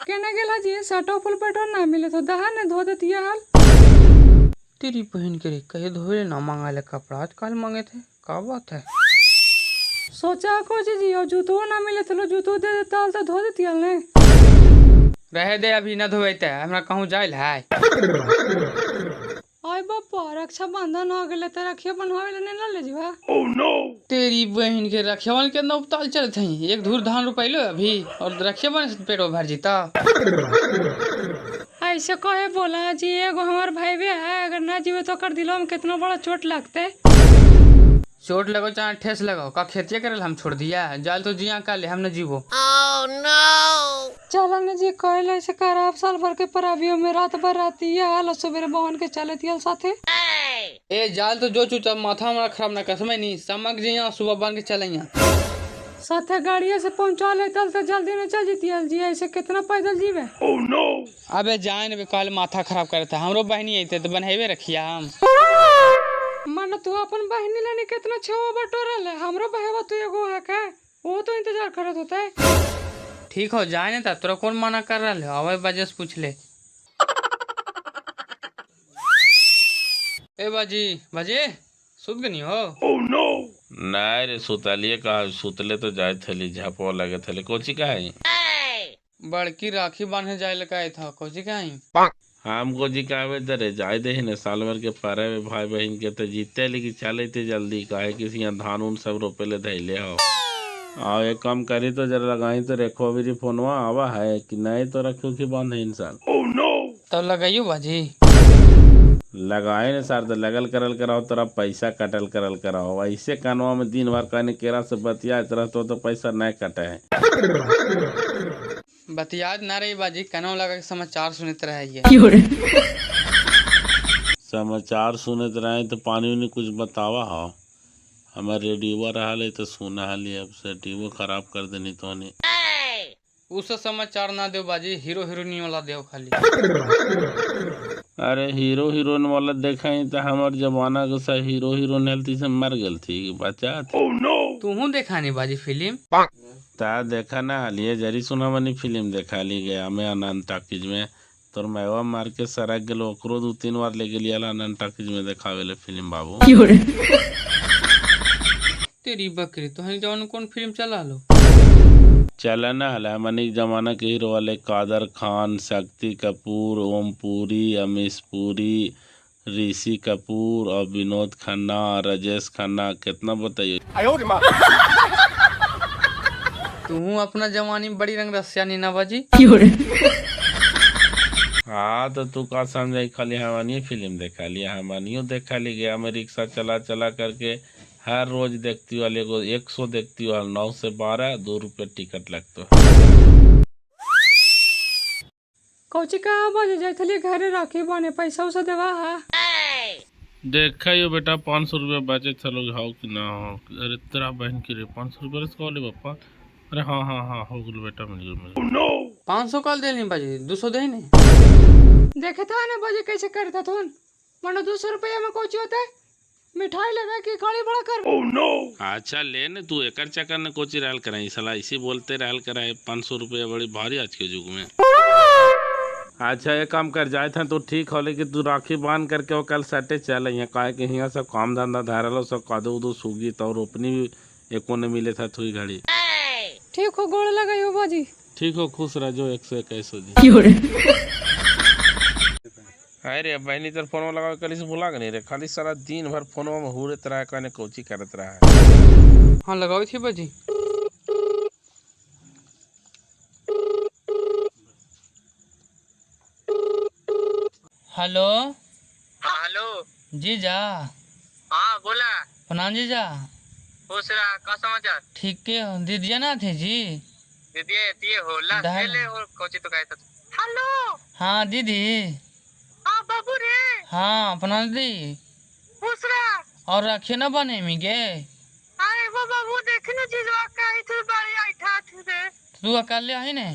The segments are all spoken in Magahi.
केने गेल जी शर्टो फुल पेटो ना मिले तो दहा ने धो देती हाल। तेरी बहन के रे कहे धोए ना मांगा ले कपड़ा, आजकल मांगे थे, का बात है? सोचा को जी और जूतो ना मिले तो जूतो दे देता हाल तो धो देती हाल ने। रहे दे अभी ना धोते, हमरा कहूँ जाइल है। आय बापा रक्षाबंधन हो गेले त रखिया बनवावे ले ना ले जीवा। तेरी बहन के रखिया बन के उपताल चलत हई, एक धूर धान रोपैलो अभी और रखिया बन से पेटो भर जीता। ऐसे कहे बोला जी, एगो हमार भाई भी है, अगर ना जीवे तो कर दिलो में कितना बड़ा चोट लगते। चोट लगो चाहे ठेस लगाओ, का खेती करे हम छोड़ दिया, जाल तो जिया का ले हम न जीवो। चला ने जी कहले ऐसे खराब साल भर के पराबियों में रात भर राती है हाल सवेरे बहन के चले थी साथे। ए जाल तो जो चूचा माथा हमारा खराब ना कर समझ नहीं, समझ जिया सुबह बन के चले यहाँ साथे गाड़िया से पहुंचा ले तल तो जल्दी न चल जीती जी, ऐसे कितना पैदल जीवे। अबे जाए ने कल माथा खराब करता, हमरो बहनी आते तो बनहेबे रखिया हम। मन तू अपन बहनी लाने कितना छेवा बटोरल है, हमरो बहवा तू एगो है का वो तो इंतजार करत होता है। ठीक हो जाए ना, तोरा कौन मना कर रहा है, आवे बाजे से पूछ ले। ए बाजी बाजी सुत गनी हो? नहीं रे सुतलिए कहा, सुतले तो जाए थली झपो लगे थली। कोची का है? बड़की राखी बांधे जाए लगा था, कोची का है? हम कोची का आवे रे जाए दे ने साल भर के परे भाई बहन के तो जीते लेकिन चले थे जल्दी, काहे किसी यहाँ धान उन सब रोपे ले धैले हो। आओ एक काम करी तो जरा लगाई तो रेखो अभी फोनवा आवा है कि नहीं तो रखो की बांधे इंसान। तब लगाइयो बाजी। लगाए ने सर तो लगल करल कराओ, तोरा पैसा कटल करल कराओ, ऐसे कानवा में दिन भर कहने केरा से बतिया तरह तो पैसा नहीं कटे है। बतियाद ना रही बाजी, कानवा लगा के समाचार सुनते रहिए। समाचार सुनते रहे तो पानी उनी कुछ बतावा हो, हमारे रेडियो रहा है तो सुना है, अब से रेडियो खराब कर देनी तो नहीं। उसे समाचार ना दो बाजी, हीरो हीरोइन वाला देव खाली। अरे हीरो हीरोइन वाला देखा ही तो हमारे जमाना के सा हीरो हीरोइन हेल्थी से मर गल थी बच्चा। तू देखा नहीं बाजी फिल्म? ता देखा ना हलिए जरी सुना मनी फिल्म देखा ली गया मैं आनंद टाकीज में, तोर मैवा मार के सरक गेलो ओकरो 2-3 बार ले गेली आनंद टाकीज में देखावे ले फिल्म बाबू। तेरी बकरी तो हनी जवान कौन फिल्म चला लो? चला ना हला मनी जमाना के हीरो वाले कादर खान, शक्ति कपूर, ओम पुरी, अमीश पुरी, ऋषि कपूर और विनोद खन्ना, राजेश खन्ना, कितना बताइए। तू अपना जवानी में बड़ी रंग रसिया नीना बाजी। हाँ तो तू का समझाई, खाली हमानी फिल्म देखा लिया, हमानियो देखा ली गया मैं रिक्शा चला चला करके हर रोज देखती वाले को 100 देखती वाले 9 से 12 2 रुपये टिकट लगता है। कौची का बाजे जाए थली घरे राखी बने पैसा उसा देवा है। देखा यो बेटा 500 रुपया बचे थे लोग how कि ना हो। अरे तेरा बहन की रे 500 रुपया से कॉल पापा। अरे हाँ हाँ हाँ हो गल बेटा मिल गया मिल गया। 500 कॉल दे नहीं बाजी, 200 दे नहीं। देखे था ना बाजी कैसे करता थोन, मानो 200 रुपया में कौची होता है, मिठाई लगा के गाड़ी बड़ा कर। अच्छा ले ने तू एकर चक्कर ने कोची रहल कराई साला, इसी बोलते रहल कराए 500 रुपया बड़ी भारी आज के युग में। अच्छा एक काम कर जाए था तो ठीक हो, लेकिन तू राखी बांध करके वो कल सटे चल यहाँ, काहे कि यहाँ सब काम धंधा धारल सब कादो उदो सूगी तो रोपनी भी एको ने मिले था थोड़ी घड़ी। ठीक हो गोड़ लगाइयो बाजी। ठीक हो खुश रह जो 121 जी। अरे बहनी तेरे फोन में लगा कल से भुला नहीं रे, खाली सारा दिन भर फोन में हुरत रहा है, कहने कोची करत रहा है। हाँ लगाओ थी बाजी। हेलो। हाँ हेलो जीजा। हाँ बोला। प्रणाम जीजा। खुश रहा, का समाचार? ठीक है दीदिया ना थे जी? दीदी हो ला ले हो कोची तो कहता। हेलो। हाँ दीदी। हाँ बाबू रे। हाँ प्रणाम दीदी। खुश रहा। और रखिए ना बने मी के। अरे वो बाबू देखने जीजवा का आई थी बारी आई था थी रे। तू अकेले आई ने?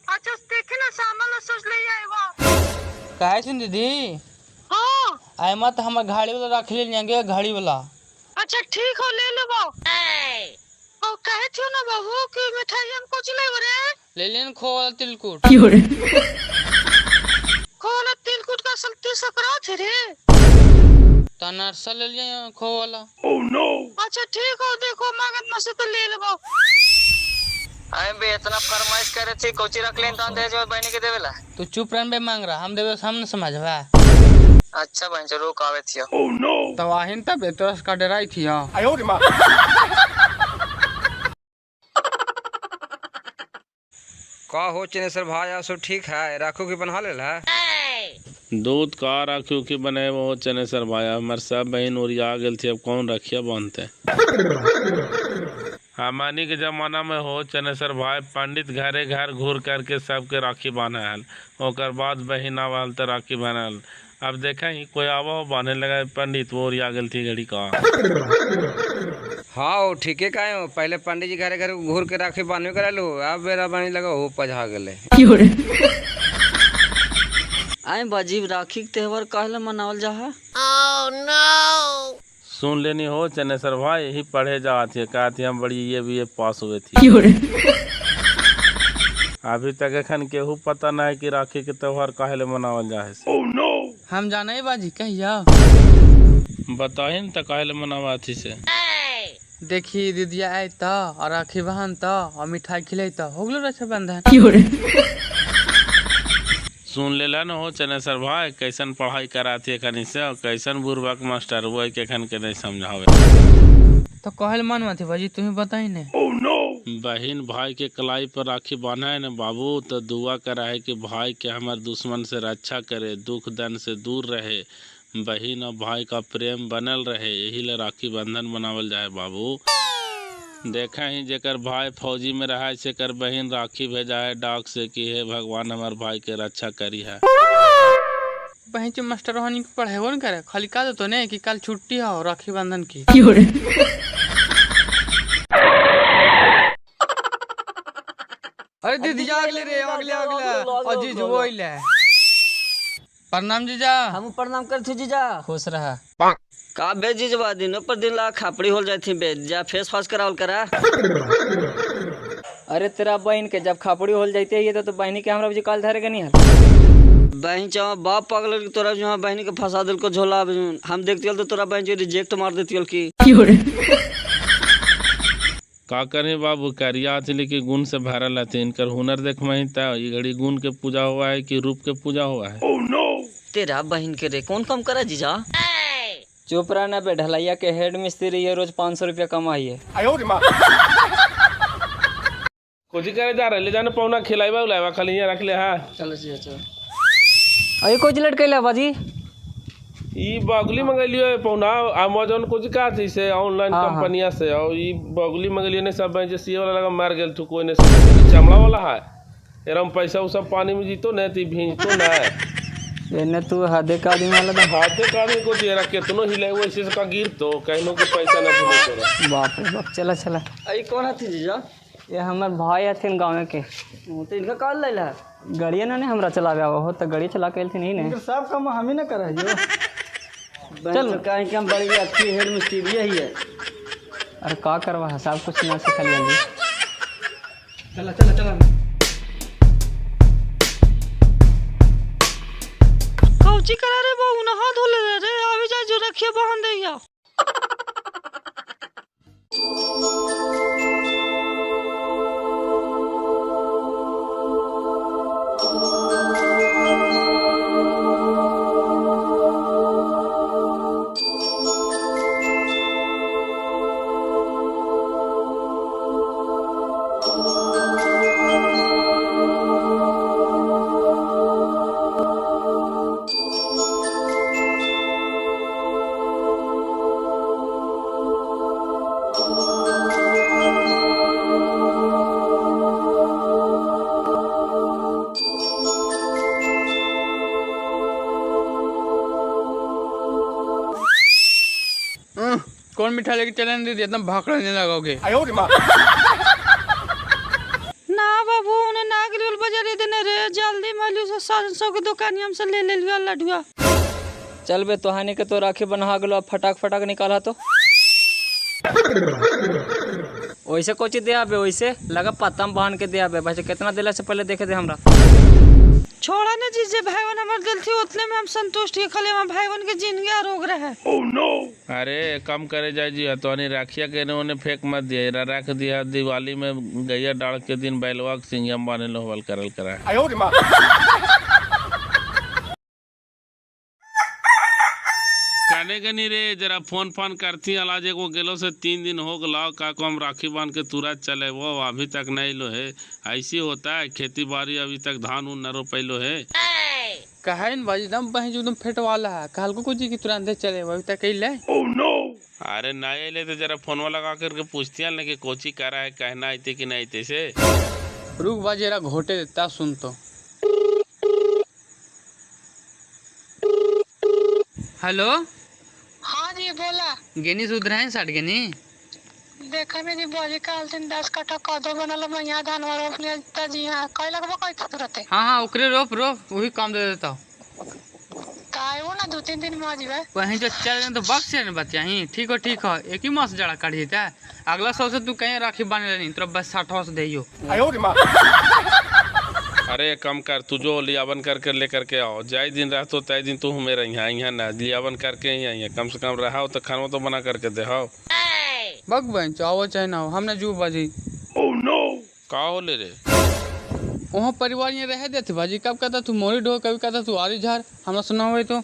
अच्छा देखे ना सामान सोच ले आई वो। काहे सुन दीदी? हाँ। आई मत हम घाड़ी वाला रख ले लेंगे घाड़ी वाला। अच्छा ठीक हो ले लो बाबू। और कहे थियो ना बाबू कि मिठाई हम कुछ ले रे? ले लेन खोवा तिलकुट। खोला तिलकुट का सलती सकरा थे रे। तो नरसा ले लिया खोवा वाला। अच्छा ठीक हो, देखो मांगत में से तो ले लेबो। आए बे इतना फरमाइश करे थी कोची रख लेन तो दहेज में बहनी के देवेला। तू चुप रहन बे मांग रहा, हम देवे हम न समझवा। अच्छा बहन चलो रुक आवे थियो। तो आहिन तब तोरा से का डराई थी। हां का हो चनेसर भाई, आप सब ठीक है? राखू की बना लेल है? दूध का राखी उखी बने वो चनेसर भाई, हमार सब बहन ओरिया गेल थी, अब कौन रखिया बांधते। हमानी के जमाना में हो चनेसर भाई पंडित घरे घर घूर करके सबके राखी बांधल, ओकर बाद बहन आवल तो राखी बांधल। अब देखा ही कोई आवा हो बांधे लगा पंडित, वो ओरिया गेल थी घड़ी का। हाँ वो ठीके काहे हो, पहले पंडित जी घरे घर घूर के राखी बांधवे करल हो, अब बेरा बनी लगा हो पझा गेले। आए बाजी राखी के त्योहार काहे मनावल जा है? सुन लेनी हो चनेसर भाई, यही पढ़े जाती है, कहती हम बड़ी ये भी ये पास हुए थी। अभी तक एखन केहू पता ना है कि राखी के त्योहार काहे ले मनावल जा है। हम जाने बाजी कहिया बताहिन त काहे ले मनावा थी से। देखी दीदिया आए त और राखी बहन त और मिठाई खिलाई त हो गेलो रक्षाबंधन। सुन लेला न हो चनेसर भाई, कैसन पढ़ाई कराती है एखन से और कैसन बुरबक मास्टर वो के एखन के नहीं समझावे। तो कहल मन थी बाजी तुम बताई ने। बहन भाई के कलाई पर राखी बांधा है न बाबू, तो दुआ करा है कि भाई के हमारे दुश्मन से रक्षा करे, दुख दंड से दूर रहे, बहन और भाई का प्रेम बनल रहे, यही ला राखी बंधन मनावल जाए बाबू। देखा ही जेकर भाई फौजी में रहा है सेकर बहन राखी भेजा है डाक से कि हे भगवान हमारे भाई के रक्षा करी है। बहन जो मास्टर होनी के पढ़ेबो न करे, खाली का देतो ने कि कल छुट्टी हो राखी बंधन की। अरे दीदी अगले रे अगले अगले और जीजू ओइले। प्रणाम जीजा। हम प्रणाम करथु जीजा। खुश रहा। का बे जीजवा दिनों पर दिन ला खापड़ी होल जाती बे, जा फेस वॉश करावल करा। अरे तेरा बहन के जब खापड़ी होल जाते है तो बहनी के हमरा जी काल धरे के नहीं है। बहन चावा बाप पागल के तोरा जो बहनी के फंसा दिल को झोला, हम देखती तो तोरा बहन जो रिजेक्ट मार देती की। का करें बाबू, करिया आचली के गुण से भरल हथिन, इनकर हुनर देखमही त ई घड़ी गुण के पूजा हुआ है कि रूप के पूजा हुआ है। तेरा बहन के रे कौन कम करा जीजा? चुप रहना बे, ढलैया के हेड मिस्त्री ये रोज 500 रुपया कमाई है। कोची करे जा रहे ले जाने पौना खिलाइबा उलाइबा खाली यहाँ रख ले। हाँ चलो जी चलो। अरे कोची लटकैला बाजी? ई बगली मंगलियो है पौना अमेजोन कुछ का थी से ऑनलाइन कंपनिया से, और ई बगली मंगलियो ने सब बैंक से वाला लगा मार गेल तू कोई ने चमड़ा वाला है एरम पैसा उ सब पानी में जीतो ने ती भीजतो ना एने तू हाथे का आदमी वाला हाथे का आदमी को तेरा केतनो हिले वैसे से का गिर तो कहनो के पैसा ना भूले तोरा। बाप रे बाप चला चला। आई कौन हथि जीजा? ये हमर भाई हथिन गांव के। तो इनका काल लैला गाड़िया ना ने हमरा चलावे आवा हो त गाड़ी चला के एलथिन ही ने सब काम हम ही ना करहियो। चल काहे कि हम बड़ी अच्छी हेड मिस्त्री ही है। अरे का करवा है सब कुछ ना सिखल जी। चला चला चला। कौची करा रे बहू नहा धो ले रे आवे जा जो रखिए बहन दैया। कौन मिठाई लेके चले दीदी, इतना भाकड़ा नहीं लगाओगे। ना बाबू उन्हें ना गिरल बाजार देने रे, जल्दी मालू से 700 के दुकान हमसे ले ले लिया लडुआ। चल बे तोहानी के तो राखी बना गेलो, अब फटाक फटाक निकाला तो। वैसे कोची दे आबे, वैसे लगा पत्ता में बांध के दे आबे। भाई कितना दिला से पहले देखे दे हमरा। छोड़ा ना जी, जे भाई बहन हमार दिल थी उतने में हम संतुष्ट ही, खाली हमारे भाई बहन के जिंदगी आरोग रहे। अरे कम करे जाए जी, तो राखिया के उन्हें फेंक मत दिया, रख दिया दिवाली में गैया डाल के दिन बैलवा के सिंगिया बाने लोहवल करल करा। कहने के नहीं रे, जरा फोन फोन करती अलाज एगो गेलो से 3 दिन हो गला, का को हम राखी बांध के तुरंत चले वो अभी तक नहीं लो है। ऐसी होता है खेती बाड़ी, अभी तक धान उन न रोपैलो है। कहे न भाजी एकदम बहन एकदम फेटवाला है, कहल को कुछ कि तुरंत चले अभी तक अइले। अरे नहीं अइले तो जरा फोनवा लगा करके पूछती है ना कि कोची करा है, कहना आते कि नहीं आते से। रुक बाजी जरा घोटे देता सुन तो। हेलो। हाँ जी बोला। गेनी सुध रहे हैं साठ गेनी? देखा मेरी बोली काल दिन 10 कट्ठा कदो बनल बढ़िया धान रोप लिया जी। हां कई लगबो कई तुरते? हाँ हाँ ओकरे रोप रोप वही काम दे देता हूँ। का वो ना 2-3 दिन में आ जीवे। वहीं जो चल तो बक्स है ना बतिया ही। ठीक हो एक ही मास जड़ा काट देता है। अगला सौ से तू कहीं राखी बांधे नहीं तोरा बस 60 से देइयो। अरे कम कर तू जो लियावन करके लेकर के आओ, जाए दिन रह तो तय दिन तू मेरे यहाँ यहाँ ना लियावन करके ही आई है, कम से कम रहा हो तो खाना तो बना करके दे आओ। बक बहन चाहो चाहे ना हो हमने जू बाजी। ओह नो का हो ले रे? वहाँ परिवार ये रह देते बाजी, कब कहता तू मोरी ढो, कभी कहता तू आरी झार, हमरा सुना हुआ तो।